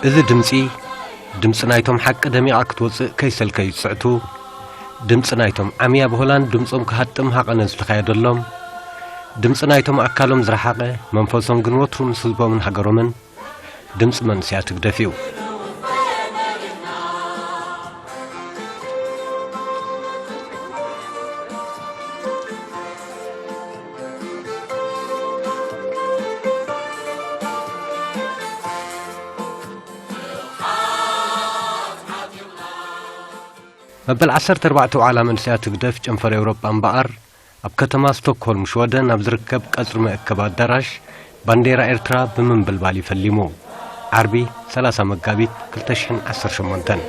እዚ ድምጺ፣ ድምጺ ናይቶም ሓቂ ደሚቓ ክትወጽእ ከይሰልከዩ ዝጽዕቱ፣ ድምጺ ናይቶም ዓምያ ብሆላንድ ድምጾም ክሃጥም ሃቐነ ዝተኻየደሎም፣ ድምጺ ናይቶም ኣካሎም ዝረሓቐ መንፈሶም ግን ወትሩ ምስ ህዝቦምን ሃገሮምን፣ ድምጺ መንእሰያት ህግደፍ እዩ። መበል ዓሰርተ ኣርባዕተ ዋዕላ መንእሰያት ህግደፍ ጨንፈር ኤውሮጳ እምበኣር፣ ኣብ ከተማ ስቶክሆልም ሽወደን ኣብ ዝርከብ ቀጽሪ መእከብ ኣዳራሽ ባንዴራ ኤርትራ ብምንብልባል እዩ ፈሊሙ። ዓርቢ ሰላሳ መጋቢት ክልተ ሽሕን ዓሰርተ ሸሞንተን።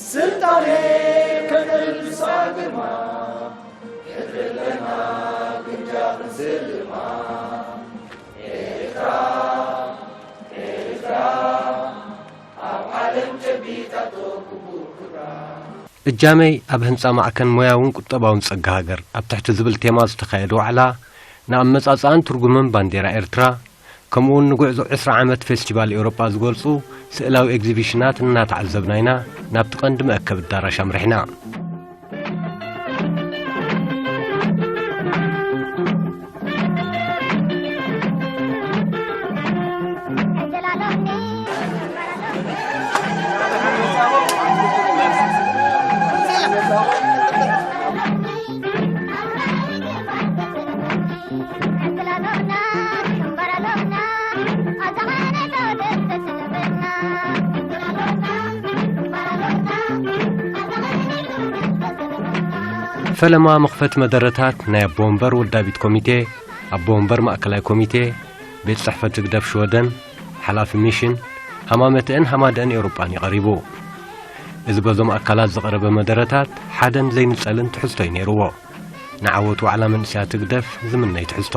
ስልጣኔ ከነልብሳ ግርማ፣ ሕድሪ ኣለና ግምጃ ክንስልማ። ኤርትራ፣ ኤርትራ፣ ኣብ ዓለም ጨቢጣቶ ክቡር ክብራ። እጃመይ ኣብ ህንጻ ማዕከን ሞያውን ቁጠባውን ጸጋ ሃገር ኣብ ትሕቲ ዝብል ቴማ ዝተኻየደ ዋዕላ፣ ንኣመጻጽኣን ትርጉምን ባንዴራ ኤርትራ፣ ከምኡውን ንጉዕዞ ዕስራ ዓመት ፌስቲቫል ኤውሮጳ ዝገልጹ ስእላዊ ኤግዚቢሽናት እናተዓዘብና ኢና ናብቲ ቀንዲ መእከቢ ኣዳራሽ ኣምሪሕና። ፈለማ መኽፈቲ መደረታት ናይ ኣቦ ወንበር ወዳቢት ኮሚቴ፣ ኣቦ ወንበር ማእከላይ ኮሚቴ፣ ቤት ጽሕፈት ህግደፍ ሽወደን፣ ሓላፊ ሚሽን፣ ሃማመተአን ሃማደአን ኤውሮጳን እዩ ቀሪቡ። እዚ በዞም ኣካላት ዝቐረበ መደረታት ሓደን ዘይንጸልን ትሕዝቶ እዩ ነይርዎ። ንዓወት ዋዕላ መንእሰያት ህግደፍ ዝምነይ ትሕዝቶ።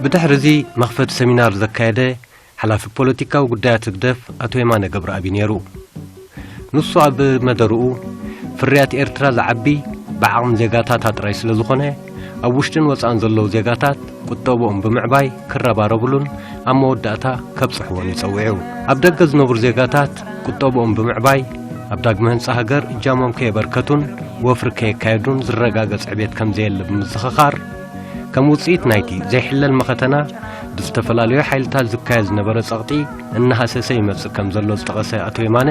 ብድሕሪ እዚ መኽፈቲ ሰሚናር ዘካየደ ሓላፊ ፖለቲካዊ ጉዳያት ህግደፍ ኣቶ የማነ ገብረኣብ ነይሩ። ንሱ ኣብ መደርኡ፣ ፍርያት ኤርትራ ዝዓቢ ብዓቕሚ ዜጋታታ ጥራይ ስለ ዝኾነ፣ ኣብ ውሽጥን ወጻእን ዘለዉ ዜጋታት ቁጠብኦም ብምዕባይ ክረባረቡሉን ኣብ መወዳእታ ከብጽሕዎን እዩ ጸዊዑ። ኣብ ደገ ዝነብሩ ዜጋታት ቁጠብኦም ብምዕባይ ኣብ ዳግመ ህንጻ ሃገር እጃሞም ከየበርከቱን ወፍሪ ከየካየዱን ዝረጋገጽ ዕቤት ከም ዘየለ ብምዝኽኻር፣ ከም ውጽኢት ናይቲ ዘይሕለል መኸተና፣ ብዝተፈላለዩ ሓይልታት ዝካየድ ዝነበረ ጸቕጢ እናሃሰሰ ይመጽእ ከም ዘሎ ዝጠቐሰ ኣቶ የማነ፣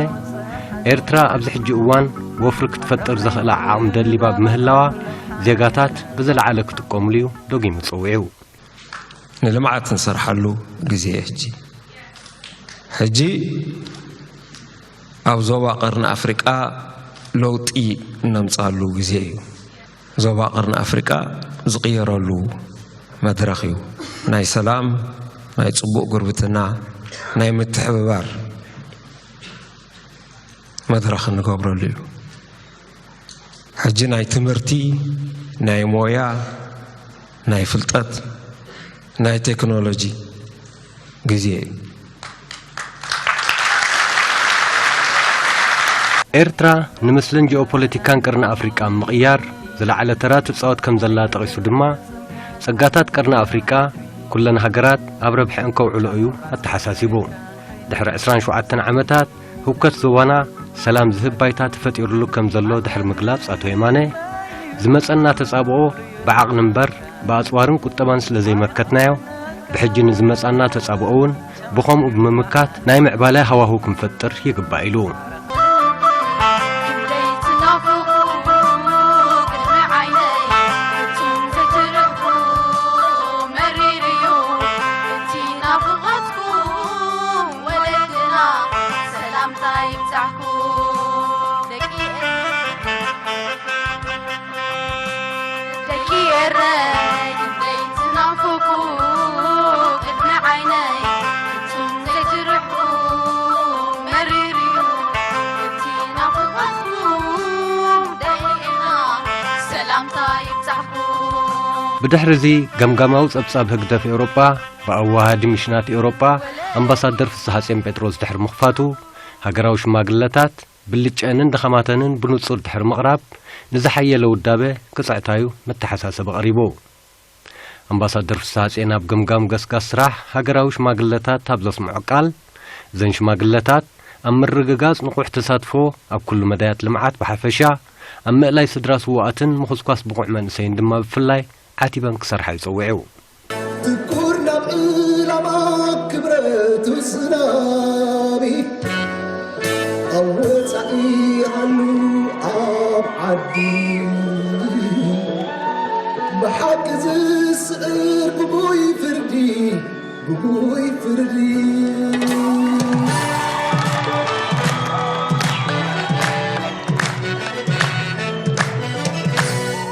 ኤርትራ ኣብዚ ሕጂ እዋን ወፍሪ ክትፈጥር ዘኽእላ ዓቕሚ ደሊባ ብምህላዋ፣ ዜጋታት ብዝለዓለ ክጥቀሙሉ እዩ ደጊሙ ጸዊዑ። ንልምዓት ንሰርሓሉ ግዜ እዩ ሕጂ። ሕጂ ኣብ ዞባ ቀርኒ ኣፍሪቃ ለውጢ እነምጻሉ ግዜ እዩ። ዞባ ቀርኒ ኣፍሪቃ ዝቕየረሉ መድረኽ እዩ። ናይ ሰላም፣ ናይ ጽቡቕ ጉርብትና፣ ናይ ምትሕብባር መድረኽ እንገብረሉ እዩ። ሕጂ ናይ ትምህርቲ፣ ናይ ሞያ፣ ናይ ፍልጠት፣ ናይ ቴክኖሎጂ ግዜ እዩ። ኤርትራ ንምስልን ጂኦፖለቲካን ቀርኒ ኣፍሪቃ ኣብ ምቕያር ዝለዓለ ተራ ትጻወት ከም ዘላ ጠቒሱ ድማ፣ ጸጋታት ቀርኒ ኣፍሪቃ ኩለን ሃገራት ኣብ ረብሐአን ከውዕሎ እዩ ኣተሓሳሲቡ። ድሕሪ ዕስራን ሸውዓተን ዓመታት ህውከት ዞባና ሰላም ዝህብ ባይታ ተፈጢሩሉ ከም ዘሎ ድሕሪ ምግላጽ ኣቶ የማነ፣ ዝመጸና ተጻብኦ ብዓቕሊ እምበር ብኣጽዋርን ቁጠባን ስለ ዘይመከትናዮ፣ ብሕጂ ንዝመጻና ተጻብኦ እውን ብኸምኡ ብምምካት ናይ ምዕባለ ሃዋህው ክንፈጥር ይግባእ ኢሉ። ብድሕሪ እዚ ገምጋማዊ ጸብጻብ ህግደፍ ኤውሮጳ ብኣወሃሃዲ ሚሽናት ኤውሮጳ ኣምባሳደር ፍስሓጽዮን ጴጥሮስ ድሕሪ ምኽፋቱ፣ ሃገራዊ ሽማግለታት ብልጨንን ድኻማተንን ብንጹር ድሕሪ ምቕራብ፣ ንዝሓየለ ውዳበ ክጽዕታዩ መተሓሳሰቢ ቀሪቡ። ኣምባሳደር ፍስሓጽዮን ኣብ ገምጋም ገስጋስ ስራሕ ሃገራዊ ሽማግለታት ኣብ ዘስምዖ ቃል፣ እዘን ሽማግለታት ኣብ ምርግጋጽ ንቑሕ ተሳትፎ ኣብ ኩሉ መዳያት ልምዓት ብሓፈሻ፣ ኣብ ምእላይ ስድራ ስዉኣትን ምኹስኳስ ብቑዕ መንእሰይን ድማ ብፍላይ ዓቲበን ክሰርሓ እዩ ጸዊዑ። ትኩር ናብ ዕላማ ክብረት ውስናቢ ኣብ ወጻኢ ኣሉ ኣብ ዓዲ ብሓቂ ዝስዕር ግጉይ ፍርዲ ግጉይ ፍርዲ።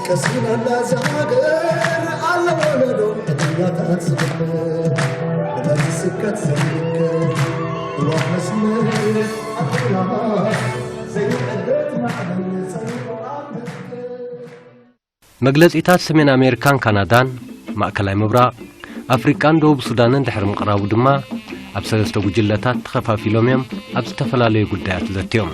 ቀሲና እንዳዛ ሃገር ኣለ ወለዶ ዕድላታት ዝኽበር ብመዚ ስብከት ዘይምከር ህዋት መስመር ኣኺላ ዘይቀደት ማዕበል ጸኒሑ ኣብ መትከል። መግለጺታት ሰሜን ኣሜሪካን ካናዳን፣ ማእከላይ ምብራቕ፣ ኣፍሪቃን ደቡብ ሱዳንን ድሕሪ ምቕራቡ ድማ፣ ኣብ ሰለስተ ጉጅለታት ተኸፋፊሎም እዮም ኣብ ዝተፈላለዩ ጉዳያት ዘትዮም።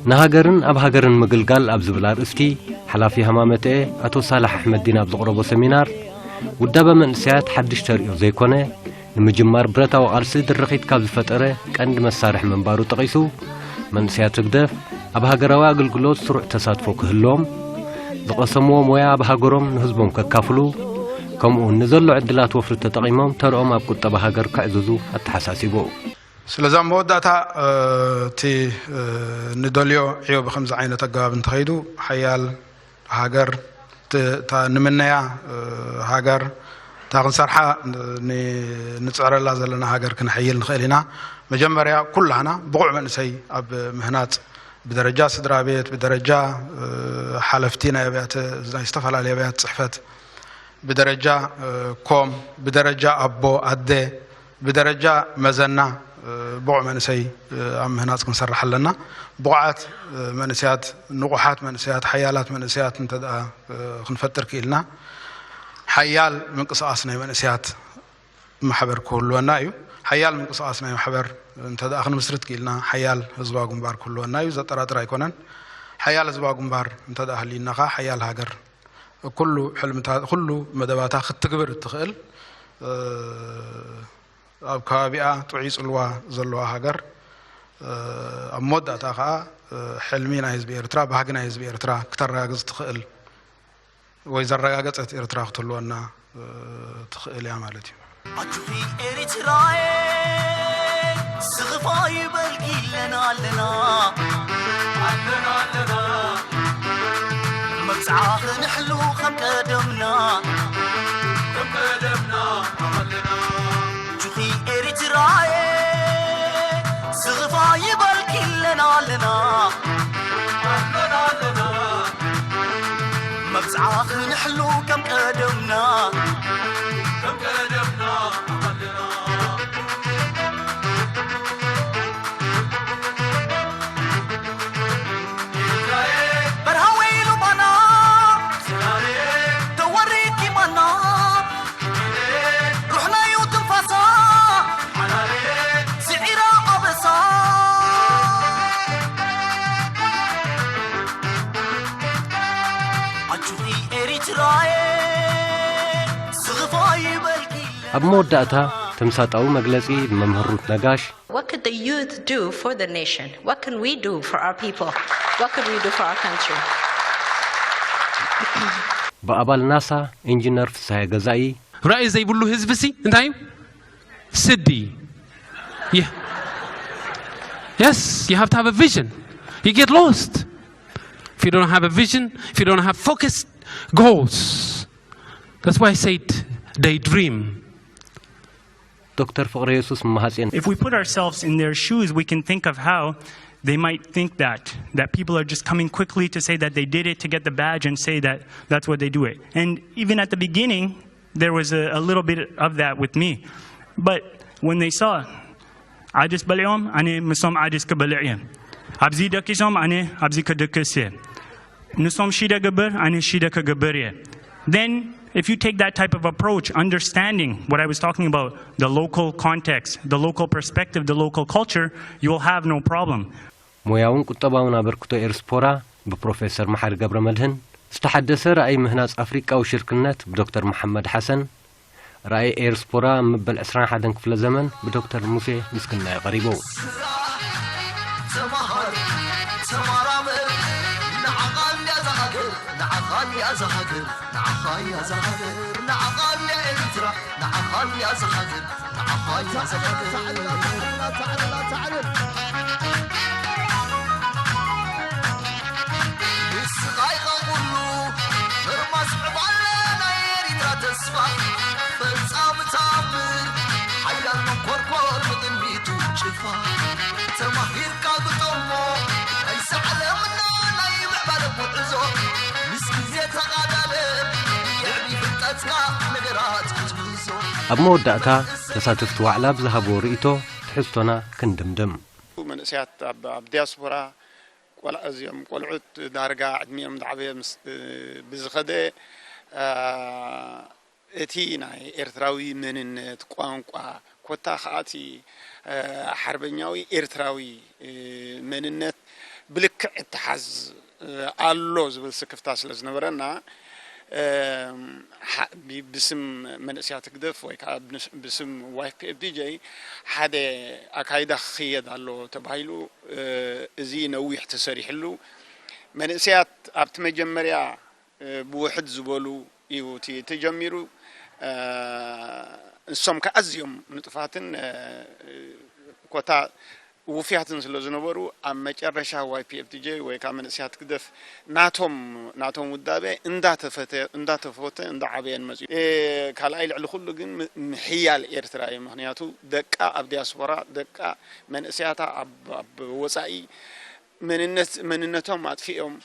ንሃገርን ኣብ ሃገርን ምግልጋል ኣብ ዝብል ኣርእስቲ፣ ሓላፊ ሃማመተኤ ኣቶ ሳላሕ ኣሕመዲን ኣብ ዘቕረቦ ሰሚናር፣ ውዳበ መንእሰያት ሓድሽ ተርእዮ ዘይኮነ፣ ንምጅማር ብረታዊ ቃልሲ ድርኺት ካብ ዝፈጠረ ቀንዲ መሳርሒ ምንባሩ ጠቒሱ፣ መንእሰያት ህግደፍ ኣብ ሃገራዊ ኣገልግሎት ስሩዕ ተሳትፎ ክህልዎም፣ ዝቐሰምዎ ሞያ ኣብ ሃገሮም ንህዝቦም ከካፍሉ፣ ከምኡውን ንዘሎ ዕድላት ወፍሪ ተጠቒሞም ተርኦም ኣብ ቁጠባ ሃገር ከዕዝዙ ኣተሓሳሲቡ። ስለዚ ኣብ መወዳእታ፣ እ፣ እቲ፣ እ፣ ንደልዮ ዕዮ ብኸምዚ ዓይነት ኣገባብ እንተኸይዱ፣ ሓያል ሃገር፣ ት-፣ እታ ንምነያ፣ እ፣ ሃገር፣ እታ ክንሰርሓ ን-፣ ን-፣ ንጽዕረላ ዘለና ሃገር ክነሐይል ንኽእል ኢና። መጀመርያ ኩላህና ብቑዕ መንእሰይ ኣብ ምህናጽ፣ ብደረጃ ስድራ ቤት፣ ብደረጃ፣ እ፣ ሓለፍቲ ናይ ኣብያተ፣ ናይ ዝተፈላለዩ ኣብያተ ጽሕፈት፣ ብደረጃ፣ እ፣ ኮም፣ ብደረጃ ኣቦ፣ ኣደ፣ ብደረጃ መዘና፣ እ፣ ብቑዕ መንእሰይ፣ እ፣ ኣብ ምህናጽ ክንሰርሕ ኣለና። ብቑዓት፣ እ፣ መንእሰያት፣ ንቑሓት መንእሰያት፣ ሓያላት መንእሰያት እንተ ደኣ፣ እ፣ ክንፈጥር ክኢልና፣ ሓያል ምንቅስቓስ ናይ መንእሰያት ማሕበር ክህልወና እዩ። ሓያል ምንቅስቓስ ናይ ማሕበር እንተ ደኣ ክንምስርት ክኢልና፣ ሓያል ህዝባዊ ግንባር ክህልወና እዩ። ዘጠራጥር ኣይኮነን። ሓያል ህዝባዊ ግንባር እንተ ደኣ ህልዩና ኸኣ፣ ሓያል ሃገር፣ ኩሉ ሕልምታት፣ ኩሉ መደባታ ክትግብር እትኽእል፣ እ፣ ኣብ ከባቢኣ ጥዑይ ጽልዋ ዘለዋ ሃገር፣ እ፣ ኣብ መወዳእታ ከኣ፣ እ፣ ሕልሚ ናይ ህዝቢ ኤርትራ፣ ባህጊ ናይ ህዝቢ ኤርትራ ክተረጋግጽ ትኽእል ወይ ዘረጋገጸት ኤርትራ ክትህልወና፣ እ፣ ትኽእል እያ ማለት እዩ። ኣጆኺ ኤሪትራየ፣ ስኽፋ ይበልኪ ኣለና ኣለና። ኣለና ኣለና። መብጽዓ ክንሕሉ ከም ቀደምና። ከም ቀደምና ኣለና። ኣጆኺ ኤሪትራየ፣ ስኽፋ ይበልኪ ኣለና ኣለና። ኣለና ኣለና። መብጽዓ ክንሕሉ ከም ቀደምና። ከም ቀደምና ኣለና። በርሃ ወይሉ ባና ተወሪኪ ማና ሩሕናዩ ትንፋሳ ስዒራ ኣበሳ ኣጆኺ ኤሪትራየ ስኽፋ ይበልኪ ኣብ መወዳእታ ተምሳጣዊ መግለጺ ብመምህር ሩት ነጋሽ What could the youth do for the nation? What can we do for our people? What could we do for our country? ብኣባል ናሳ ኢንጂነር ፍስሃየ ገዛኢ ራእይ ዘይብሉ ህዝቢ ሲ እንታይ እዩ? ስዲ። Yeah. Yes, you have to have a vision. You get lost. If you don't have a vision, if you don't have focused goals. That's why I said daydream. ዶክተር ፍቕረ የሱስ መሃጼን If we put ourselves in their shoes, we can think of how they might think that, that people are just coming quickly to say that they did it to get the badge and say that that's what they do it. And even at the beginning, there was a, a little bit of that with me. But when they saw, ዓድስ በሊዖም፣ ኣነ ምሶም ዓድስ ክበልዕ እየ። ኣብዚ ደቂሶም፣ ኣነ ኣብዚ ክድቅስ እየ። ንሶም ሽደ ግብር፣ ኣነ ሽደ ክግብር እየ። Then, if you take that type of approach, understanding what I was talking about, the local context, the local perspective, the local culture, you will have no problem. ሞያውን ቁጠባውን ኣበርክቶ ኤርስፖራ ብፕሮፌሰር መሓሪ ገብረ መድህን፣ ዝተሓደሰ ራእይ ምህናጽ ኣፍሪቃዊ ሽርክነት ብዶክተር መሓመድ ሓሰን፣ ራእይ ኤርስፖራ ኣብ መበል ዕስራን ሓደን ክፍለ ዘመን ብዶክተር ሙሴ ምስክናይ ቀሪቡ። ስራሕ፣ ተማሃር፣ ተማራመር፣ ንዓኻ እንድያ እዛ ሃገር፣ ንዓኻ እንድያ እዛ ሃገር፣ ንዓኻ እያ እዛ ሃገር፣ ንዓኻ እንድያ ኤርትራ፣ ንዓኻ እንድያ እዛ ሃገር፣ ንዓኻ እያ እዛ ሃገር። ንስኻ ኢኻ ኩሉ ምርማስ ዕባለ ናይ ኤሪትራ ተስፋ፣ ፈጻሚ ተኣምር፣ ሓያል መንኮርኮር ንቕድሚቱ ጭፋ። ተማሂርካ ግጠሞ ናይ ሰዓለምና ናይ ምዕባለ ጉዕዞ፣ ምስ ግዜ ተቓዳደም የዕቢ ፍልጠትካ ነገራት ክትምህዞ። ኣብ መወዳእታ ተሳተፍቲ ዋዕላ ብዝሃብዎ ርእይቶ ትሕዝቶና ክንድምድም። መንእሰያት ኣብ፣ ኣብ ዲያስፖራ ቆልዓ እዚኦም ቆልዑት ዳርጋ ዕድሚኦም ዝዓበየ ምስ፣ ብዝኸደ፣ አ፣ እቲ ናይ ኤርትራዊ መንነት፣ ቋንቋ፣ ኮታ ከኣ እቲ፣ አ፣ ሓርበኛዊ ኤርትራዊ፣ እ፣ መንነት ብልክዕ እተሓዝ፣ እ፣ ኣሎ ዝብል ስክፍታ ስለ ዝነበረና፣ እ፣ ሓ-፣ ብ-፣ ብስም መንእሰያት ህግደፍ ወይ ከኣ ብንስ-፣ ብስም ዋይ ፒ ኤፍ ዲ ጀይ ሓደ ኣካይዳ ክኽየድ ኣሎ ተባሂሉ፣ እ፣ እዚ ነዊሕ ተሰሪሕሉ። መንእሰያት ኣብቲ መጀመርያ፣ እ፣ ብውሕድ ዝበሉ እዩ እቲ ተጀሚሩ። እ፣ ንሶም ከኣ ኣዝዮም ንጡፋትን፣ እ፣ ኮታ ውፍያትን ስለ ዝነበሩ፣ ኣብ መጨረሻ ዋይ ፒ ኤፍ ቲ ጀይ ወይ ከኣ መንእሰያት ህግደፍ ናቶም፣ ናቶም ውዳበ እንዳተፈተ-፣ እንዳተፈተ እንዳዓበየን መጽዩ። እ፣ ካልኣይ ልዕሊ ኩሉ ግን ም-፣ ምሕያል ኤርትራ እዩ። ምኽንያቱ ደቃ ኣብ ዲያስፖራ፣ ደቃ መንእሰያታ ኣብ፣ ኣብ ወጻኢ መንነት፣ መንነቶም ኣጥፊኦም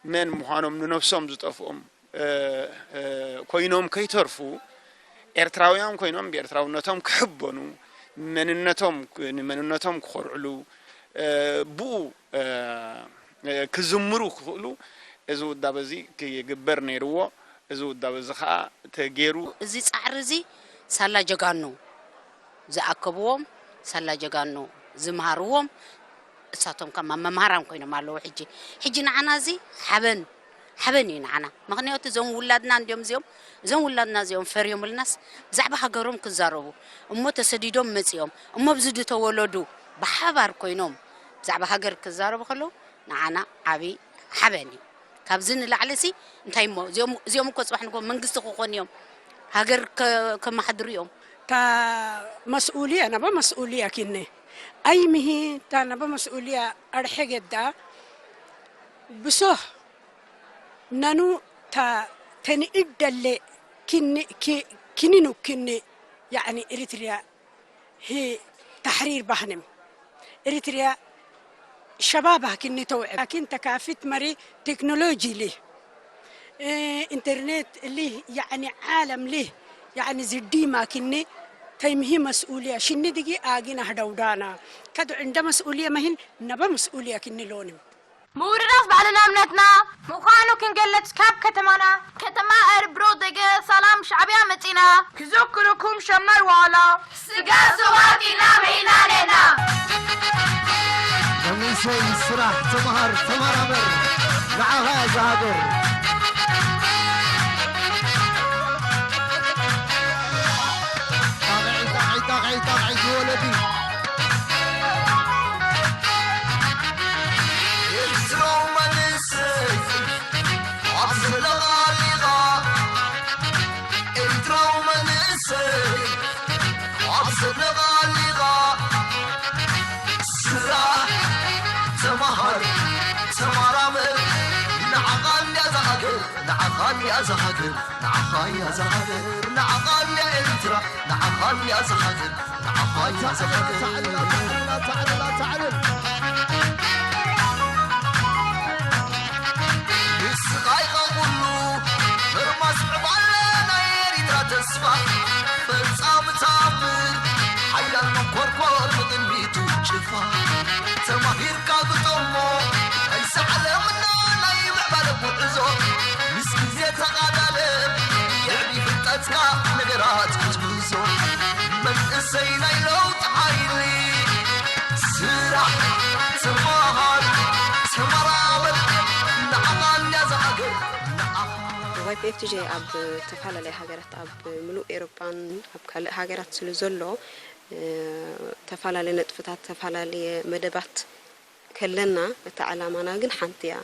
መን ምዃኖም ንነብሶም ዝጠፍኦም፣ እ፣ እ፣ ኮይኖም ከይተርፉ፣ ኤርትራውያን ኮይኖም ብኤርትራውነቶም ክሕበኑ፣ መንነቶም፣ ንመንነቶም ክኾርዕሉ፣ እ፣ ብኡ፣ እ፣ እ፣ ክዝምሩ ክኽእሉ እዚ ውዳበ እዚ ክግበር ነይርዎ። እዚ ውዳበ እዚ ኸኣ ተገይሩ። እዚ ጻዕሪ እዚ ሳላ ጀጋኑ ዝኣከብዎም፣ ሳላ ጀጋኑ ዝምሃርዎም፣ እሳቶም ከማ መምሃራን ኮይኖም ኣለዉ። ሕጂ፣ ሕጂ ንዓና እዚ ሓበን፣ ሓበን እዩ ንዓና። ምኽንያቱ እዞም ውላድና እንድዮም እዚኦም፣ እዞም ውላድና እዚኦም ፈርዮምልናስ ብዛዕባ ሃገሮም ክዛረቡ፣ እሞ ተሰዲዶም መጺኦም፣ እሞ ኣብዚ ዝተወለዱ ብሓባር ኮይኖም ብዛዕባ ሃገር ክዛረቡ ከለዉ ንዓና ዓቢ ሓበን እዩ። ካብዚ ንላዕሊሲ እንታይ እሞ? እዚኦም፣ እዚኦም እኮ ጽባሕ ንግሆ መንግስቲ ክኾኑ እዮም። ሃገር ከ-፣ ከመሓድሩ እዮም። Ta mas'uliya, naba mas'uliya kinne. Ay mihi, ta naba mas'uliya arxe gedda. Biso nanu ta teni iddalle kinni, ki-, kininu kinni, yani Eritrea hi tahrir bahnim. Eritrea shababa kinni taw'e. Lakin takafit mari teknoloji li. Eh, internet li, yani alam li. Yani ziddi ma kinni taymihi mas'uliya. Shinni digi agina hadawdana. Kadu inda mas'uliya mahin naba mas'uliya kinni lonim. ምውርራስ ባዕልና እምነትና ምዃኑ ክንገልጽ ካብ ከተማና ከተማ ኤርብሮ ደገ ሰላም ሻዕብያ መጺና ክዘክረኩም ሸምናይ ዋላ ስጋ ስዋ ኪና ምዒና ኔና። መንእሰይ ስራሕ፣ ተምሃር፣ ተመራመር፣ ንዓኻ እያ እዛ ሃገር። ጣቕዒ፣ ጣቕዒ፣ ጣቕዒ፣ ጣቕዒ፣ ወለዲ። ኤርትራዊ መንእሰይ፣ ኣብ ዘለኻ ኣሊኻ። ኤርትራዊ መንእሰይ፣ ኣብ ዘለኻ ኣሊኻ። ስራሕ፣ ተማሃር፣ ተመራመር፣ ንዓኻ እንድያ እዛ ሃገር። ንዓኻ እንድያ እዛ ሃገር፣ ንዓኻ እያ እዛ ሃገር፣ ንዓኻ እንድያ ኤርትራ፣ ንዓኻ እንድያ እዛ ሃገር፣ ንዓኻ እያ እዛ ሃገር። ታዕልላ፣ ታዕልላ፣ ታዕልላ፣ ታዕልል። ተቓዳደም፣ የዕቢ ፍልጠትካ፣ ነገራት ክትምልሶ። መንእሰይ ናይ ለውጢ ሓይሊ፣ ስራሕ፣ ተመሃር፣ ተመራመር፣ ንዓኻ እንድያ እዛ ሃገር፣ ንዓኻ። ዋይ ፒ ኤፍ ቲ ጂ ኣብ ዝተፈላለያ ሃገራት፣ ኣብ ምሉእ ኤውሮጳን ኣብ ካልእ ሃገራት ስለ ዘሎ፣ እ፣ ተፈላለየ ነጥፍታት፣ ተፈላለየ መደባት ከለና፣ እታ ዕላማና ግን ሓንቲ እያ።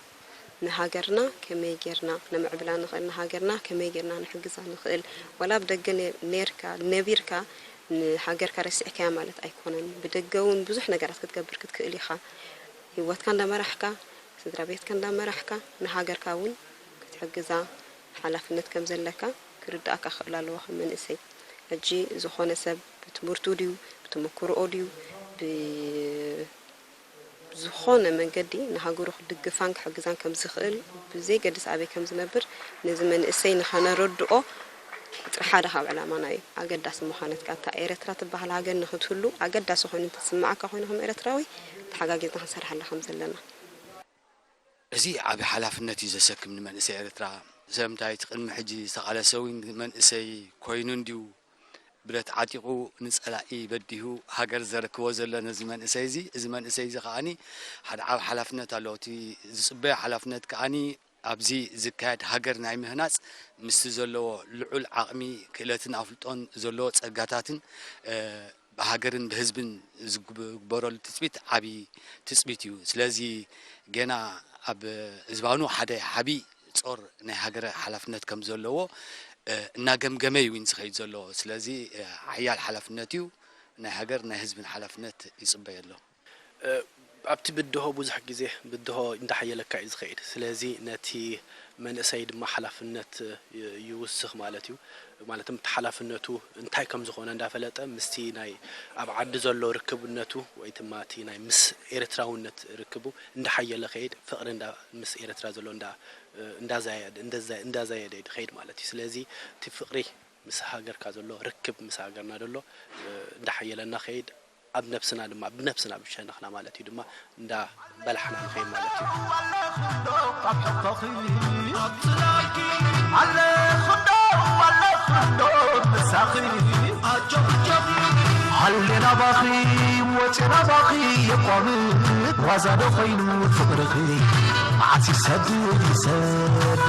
ንሃገርና ከመይ ጌርና ነምዕብላ ንኽእል፣ ንሃገርና ከመይ ጌርና ንሕግዛ ንኽእል። ዋላ ኣብ ደገ ነ-፣ ኔርካ፣ ነቢርካ ንሃገርካ ረሲዕካያ ማለት ኣይኮነን። ብደገ እውን ብዙሕ ነገራት ክትገብር ክትክእል ኢኻ። ህይወትካ እንዳመራሕካ፣ ስድራ ቤትካ እንዳመራሕካ፣ ንሃገርካ እውን ክትሕግዛ ሓላፍነት ከም ዘለካ ክርድኣካ ክኽእል ኣለዎ ከም መንእሰይ። ሕጂ ዝኾነ ሰብ ብትምህርቱ ድዩ፣ ብተመክሮኦ ድዩ፣ ብ-፣ ዝኾነ መንገዲ ንሃገሩ ክድግፋን ክሕግዛን ከም ዝኽእል ብዘይገድስ ኣበይ ከም ዝነብር፣ ነዚ መንእሰይ ንኸነረድኦ ጥራሕ ሓደ ካብ ዕላማና እዩ። ኣገዳሲ ምዃነትካ፣ እታ ኤረትራ ትበሃል ሃገር ንኽትህሉ ኣገዳሲ ኮይኑ እንተዝስምዓካ ኮይኑ ከም ኤረትራዊ፣ ተሓጋጊዝና ክንሰርሓላ ከም ዘለና። እዚ ዓቢ ሓላፍነት እዩ ዘሰክም ንመንእሰይ ኤርትራ። ስለምንታይ እቲ ቅድሚ ሕጂ ዝተቓለሰ እውን መንእሰይ ኮይኑ እንድዩ ብረት ዓጢቑ ንጸላኢ በዲሁ ሃገር ዘረክቦ ዘሎ ነዚ መንእሰይ እዚ። እዚ መንእሰይ እዚ ከኣኒ ሓደ ዓቢ ሓላፍነት ኣለዎ። እቲ ዝጽበዮ ሓላፍነት ከኣኒ ኣብዚ ዝካየድ ሃገር ናይ ምህናጽ ምስቲ ዘለዎ ልዑል ዓቕሚ፣ ክእለትን ኣፍልጦን ዘለዎ ጸጋታትን፣ እ፣ ብሃገርን ብህዝብን ዝግበረሉ ትጽቢት ዓቢ ትጽቢት እዩ። ስለዚ ገና ኣብ ዝባኑ ሓደ ዓቢ ጾር ናይ ሃገር ሓላፍነት ከም ዘለዎ፣ እ፣ እናገምገመ እዩ እውን ዝኸይድ ዘሎ። ስለዚ፣ እ፣ ሓያል ሓላፍነት እዩ። ናይ ሃገር ናይ ህዝብን ሓላፍነት ይጽበዮ ኣሎ። እ፣ ኣብቲ ብድሆ ብዙሕ ግዜ ብድሆ እንዳሓየለካ እዩ ዝኸይድ። ስለዚ ነቲ መንእሰይ ድማ ሓላፍነት ይ-፣ ይውስኽ ማለት እዩ። ማለት እቲ ሓላፍነቱ እንታይ ከም ዝኾነ እንዳፈለጠ ምስቲ ናይ ኣብ ዓዲ ዘሎ ርክብነቱ ወይ ድማ እቲ ናይ ምስ ኤርትራውነት ርክቡ እንዳሓየለ ከይድ፣ ፍቕሪ እንዳ-፣ ምስ ኤርትራ ዘሎ እንዳ-፣ እ፣ እንዳዛየደ፣ እንደዛ-፣ እንዳዛየደ ይኸይድ ማለት እዩ። ስለዚ እቲ ፍቕሪ ምስ ሃገርካ ዘሎ፣ ርክብ ምስ ሃገርና ዘሎ፣ እ፣ እንዳሓየለና ከይድ፣ ኣብ ነብስና ድማ ብነብስና ብሸነኽና ማለት እዩ ድማ እንዳበላሕና ንኸይድ ማለት እዩ። ኣለኹ ዶ፣ ኣለኹ ዶ ምሳኺ፣ ሃሌ ናባኺ፣ ወፂ ናባኺ የቋምት፣ ዋዛ ዶ ኾይኑ ፍቕርኺ፣ መዓስ ይሰድድ ይሰድድ።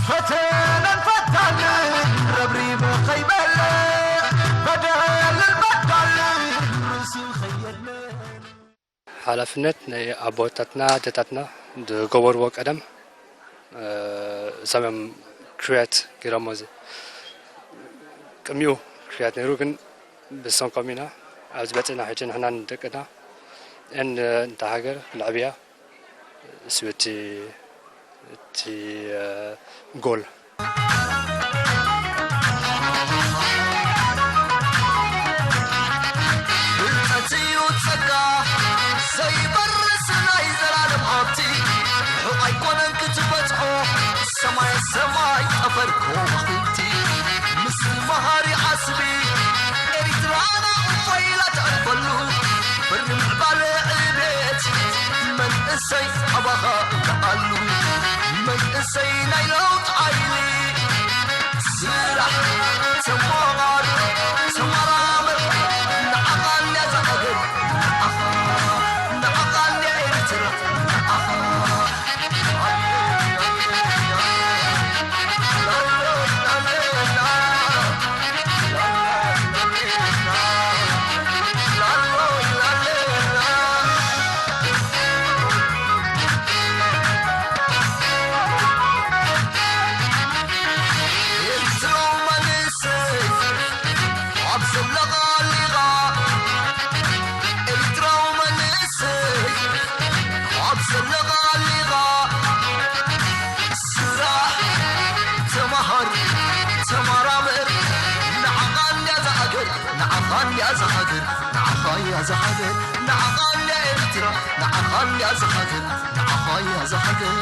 ፈተነን ፈታንን ረብሪበ ከይበለ፣ በደልን በዳልን ርእሱ ከየድመ። ሓላፍነት ናይ ኣቦታትና ኣደታትና ዝገበርዎ ቀደም፣ እ፣ እሶም እዮም ክሪያት ገይሮሞ። እዚ ቅድሚኡ ክሪያት ነይሩ፣ ግን ብሰንኮም ኢና ኣብዚ በፂሕና። ሕጂ ንሕና ንደቅና እን እንታ ሃገር ንዕብያ፣ እሱ እቲ፣ እቲ፣ እ፣ ጎል። ፍልጠት እዩ ጸጋ ዘይበርስ ናይ ዘላለም ሃብቲ፣ ርሑቕ ኣይኮነን ክትበጽሖ ሰማይ ሰማይ ጠፈር ከዋኽብቲ። ምስ መሃሪ ዓስቢ ኤሪትራና እፎይ ኢላ ተዕርፈሉ፣ በሪ ምዕባለ ዕቤት መንእሰይ ኣባኻ እተኣሉ። መንእሰይ ናይ ለውጢ ሓይሊ፣ ስራሕ፣ ተመሃር፣ ተመራመር፣ ንዓኻ እንድያ እዛ ሃገር፣ ንዓኻ፣ ንዓኻ እንድያ ኤሪትራ፣ ንዓኻ። ኤርትራዊ መንእሰይ ኣብ ዘለኻ ኣሊኻ፣ ኤርትራዊ መንእሰይ ኣብ ዘለኻ ኣሊኻ፣ ስራሕ፣ ተመሃር፣ ተመራመር፣ ንዓኻ እንድያ እዛ ሃገር፣ ንዓኻ እንድያ እዛ ሃገር፣ ንዓኻ እያ እዛ ሃገር፣ ንዓኻ እንድያ ኤርትራ፣ ንዓኻ እንድያ እዛ ሃገር፣ ንዓኻ እያ እዛ ሃገር።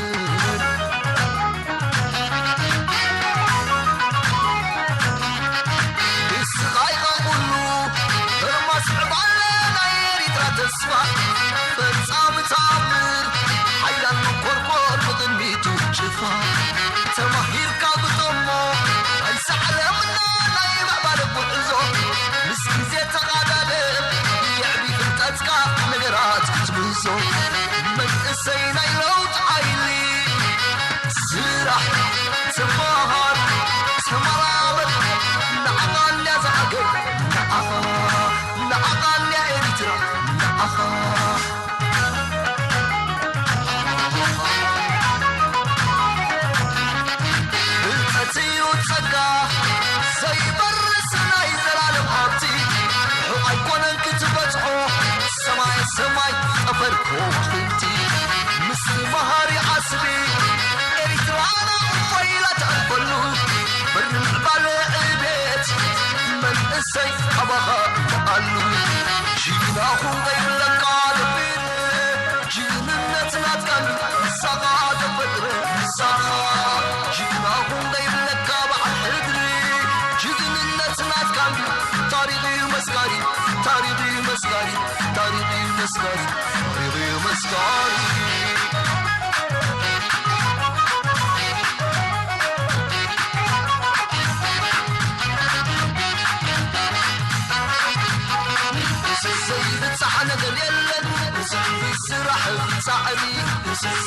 ንስኻ ኢኻ ኩሉ፣ ግርማ ስዕባለ ናይ ኤሪትራ ተስፋ፣ ፈጻሚ ተኣማ ፍልጠት እዩ ጸጋ ዘይበርስ ናይ ዘላለም ሃብቲ፣ ርሑቕ ኣይኮነን ክትበጽሖ ሰማይ ሰማይ ጠፈር ከዋኽብቲ። ምስ መሃሪ ዓስቢ ኤሪትራና እፎይ ኢላ ተዕርፈሉ፣ በሪ ምዕባለ ዕቤት መንእሰይ ኣባኻ ይመኣሉ። ጅግና ኹን ከይብለካ ደብር ጅግንነት ናትካን ምሳኻ ተፈጥረ ምሳኻ። ጅግና ኹን ከይብለካ በዓል ሕድሪ ጅግንነት ናትካን ታሪኽ እዩ መስካሪ ታሪኽ እዩ መስካሪ ታሪኽ እዩ መስካሪ ታሪኽ እዩ መስካሪ። ዘይብጻሕ ነገር የለን፣ ስራሕ ብጻዕሪ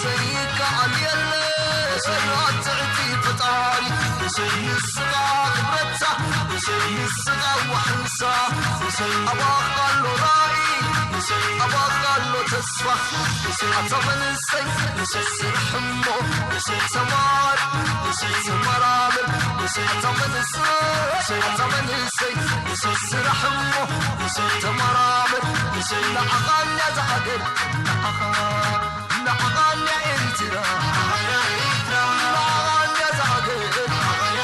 ዘይከኣል የለን። ኣትዕቲ ፈጣሪ ንስኻ ክብረታ፣ ንስኻ ዋሕንሳ፣ ኣባኻ ኣሎ ራእይ፣ ኣባኻ ኣሎ ተስፋ። ኣታ መንእሰይ ስራሕ እሞ ተማር፣ ተመራመር። ኣታ መንእሰይ፣ ኣታ መንእሰይ ስራሕ እሞ ተመራመር። ንዓኻ እያ እዛ ሃገር፣ ንዓኻ፣ ንዓኻ እያ ኤሪትራ፣ ንዓኻ እያ እዛ ሃገር፣ ንዓኻ እያ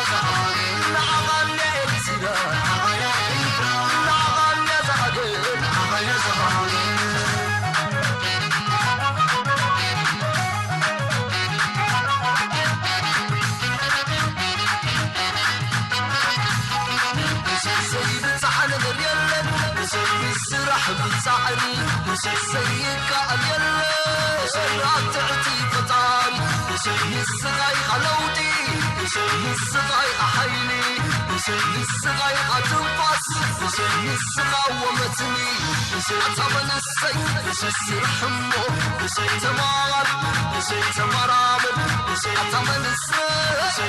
ኤሪትራ፣ ንዓኻ እያ እዛ ሃገር። ዘይብጻሕ ነገር የለን፣ ስራሕ ብጻዕሪ ዘይከኣል የለን። ኣብ ትሕቲ ፈጣሪ ንስኻ ኢኻ ለውጢ፣ ንስኻ ኢኻ ሓይሊ፣ ንስኻ ኢኻ ትንፋስ፣ ንስኻ ወመትኒ። ኣታ መንእሰይ ስራሕ እሞ ተማር፣ ተመራመር። ኣታ መንእሰይ፣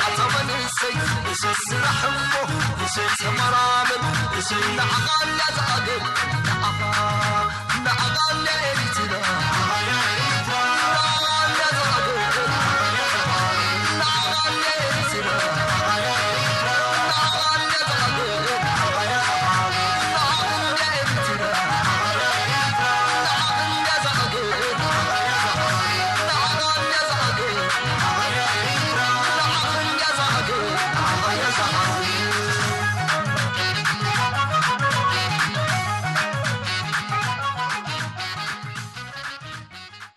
ኣታ መንእሰይ ስራሕ እሞ ተመራመር። ንዓኻ እያ እዛ ሃገር፣ ንዓኻ